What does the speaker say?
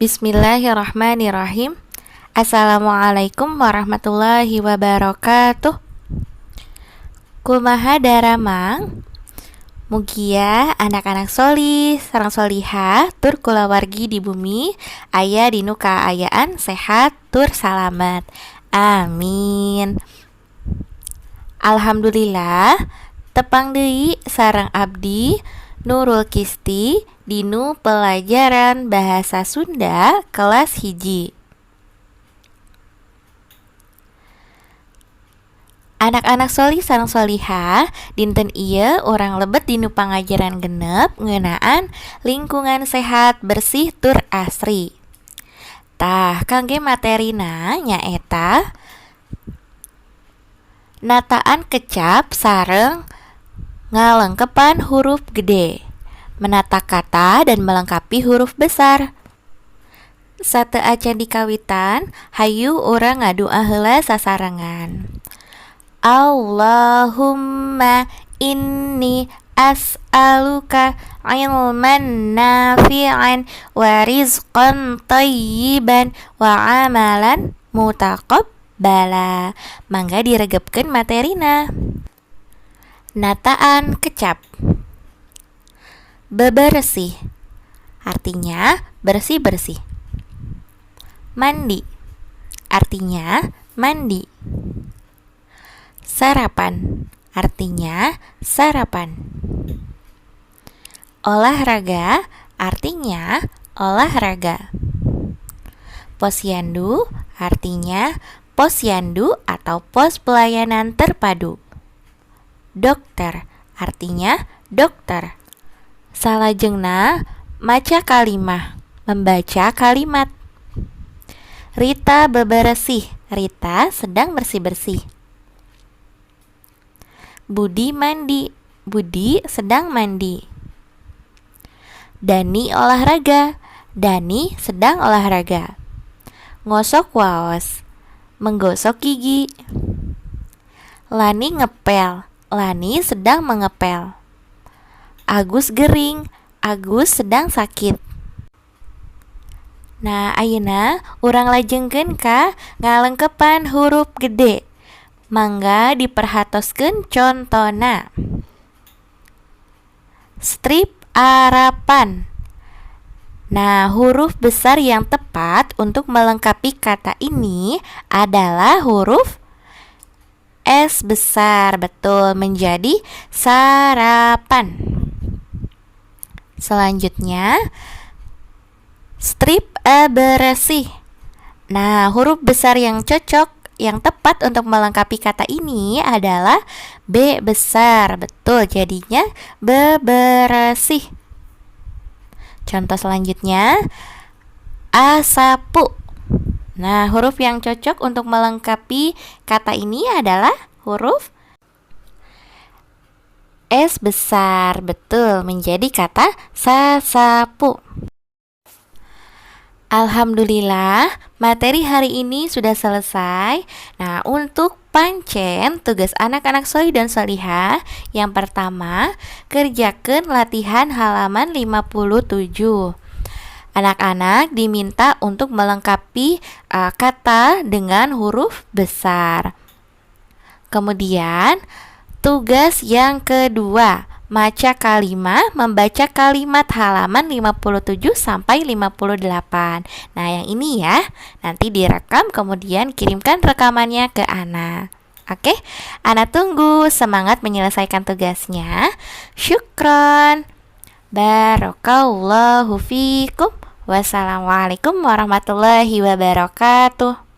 Bismillahirrahmanirrahim. Assalamualaikum warahmatullahi wabarakatuh. Kumaha daramang? Mugia anak-anak solih sareng solihah tur kulawargi di bumi aya dinu kaayaan sehat tur salamet. Amin. Alhamdulillah, tepang deui sareng abdi, Nurul Kisti, dinu pelajaran bahasa Sunda kelas 1. Anak-anak solih sareng solihah, dinten ieu urang lebet dinu pangajaran 6 ngeunaan lingkungan sehat, bersih tur asri. Tah, kangge materina nyaeta nataan kecap sareng ngalengkepan huruf gede, menata kata dan melengkapi huruf besar. Sateuacan dikawitan, hayu urang ngadua heula sasarengan. Allahumma inni as'aluka ilman nafi'an wa rizqan thayyiban wa amalan mutaqabbala. Mangga diregepkeun materina. Nataan kecap. Bebersih artinya bersih-bersih. Mandi artinya mandi. Sarapan artinya sarapan. Olahraga artinya olahraga. Posyandu artinya posyandu atau pos pelayanan terpadu. Dokter artinya dokter. Salajengna maca kalimah, membaca kalimat. Rita beberesih, Rita sedang bersih-bersih. Budi mandi, Budi sedang mandi. Dani olahraga, Dani sedang olahraga. Ngosok waos, menggosok gigi. Lani ngepel, Lani sedang mengepel. Agus gering, Agus sedang sakit. Nah, ayeuna urang lajengkeun ka ngalengkepan huruf gede. Mangga diperhatoskeun contona. Strip arapan. Nah, huruf besar yang tepat untuk melengkapi kata ini adalah huruf S besar, betul, menjadi sarapan. Selanjutnya, strip bersih. Nah, huruf besar yang cocok, yang tepat untuk melengkapi kata ini adalah B besar, betul, jadinya bebersih. Contoh selanjutnya, asapu. Nah, huruf yang cocok untuk melengkapi kata ini adalah huruf S besar, betul, menjadi kata sasapu. Alhamdulillah, materi hari ini sudah selesai. Nah, untuk pancen tugas anak-anak solih dan solihah, yang pertama, kerjakan latihan halaman 57. Anak-anak diminta untuk melengkapi kata dengan huruf besar. Kemudian, tugas yang kedua, maca kalimah, membaca kalimat halaman 57 sampai 58. Nah, yang ini ya, nanti direkam kemudian kirimkan rekamannya ke Ana. Oke, Ana tunggu, semangat menyelesaikan tugasnya. Syukron. Barakallahu fikum. Wassalamualaikum warahmatullahi wabarakatuh.